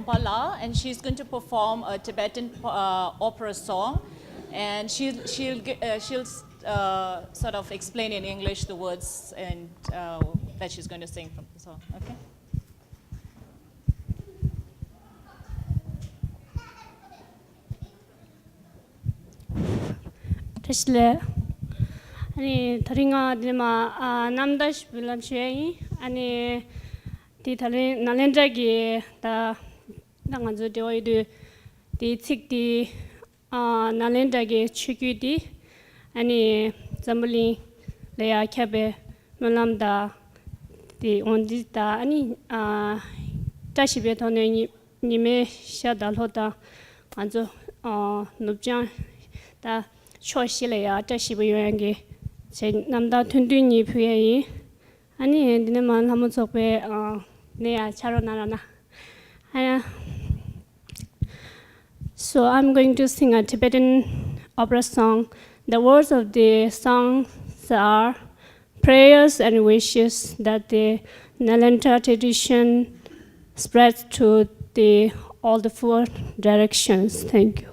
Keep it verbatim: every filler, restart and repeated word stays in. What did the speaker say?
Pala, and she's going to perform a Tibetan uh, opera song, and she'll she'll gi- uh, she'll uh, sort of explain in English the words and uh, that she's going to sing from the song. Okay. བཀྲ་ཤིས་བདེ་ལེགས། ཨ་ནི་དེ་རིང་ང་འདི་མ་ཨ་རྣམ་ཐར་ཞིག་འབུལ་ལམ་ཞུ་ཡ་ཡིན། ཨ་ནི་དེ་དེ་རིང་ནཱ་ལེནྡྲ་གི་ད་ད་ང་ཚོ་འབྲེལ་བ་ཡོད་དུས་དེའི་ཚིག་དེ་ཨ་ནཱ་ལེནྡྲ་གི་ཆོས་བརྒྱུད་དེ་ཨ་ནི་འཛམ་བུ་གླིང་ལ་ཡ་ཁྱབ་པའི་སྨོན་ལམ་དང་དེ་འོན་ཏེ་ད་ཨ་ནི་ཨ་བཀྲ་ཤིས་པའི་ཐོག་ནས་ཉི་ཉི་མའི་ཤར་དང་ལྷོ་དང་ང་ཚོ་ཨ་ནུབ་བྱང་ད་ཕྱོགས་བཞི་ལ་ཡ་བཀྲ་ཤིས་པ་ཡོང་ཡ་གི་ཅེས་རྣམ་ཐར་ཐུང་ཐུང་གཉིས་ཕུལ་ཡ་ཡིན། ཨ་ནི་འདི་ནས་མ་ལྷ་མོ་ཚོགས་པའི་ཨ་ནས་ཡ་ཕྱག་རོགས་གནང་རོགས་གནང་། ཨ་ཡ། So I'm going to sing a Tibetan opera song. The words of the songs are prayers and wishes that the Nalanda tradition spreads to the all the four directions. Thank you.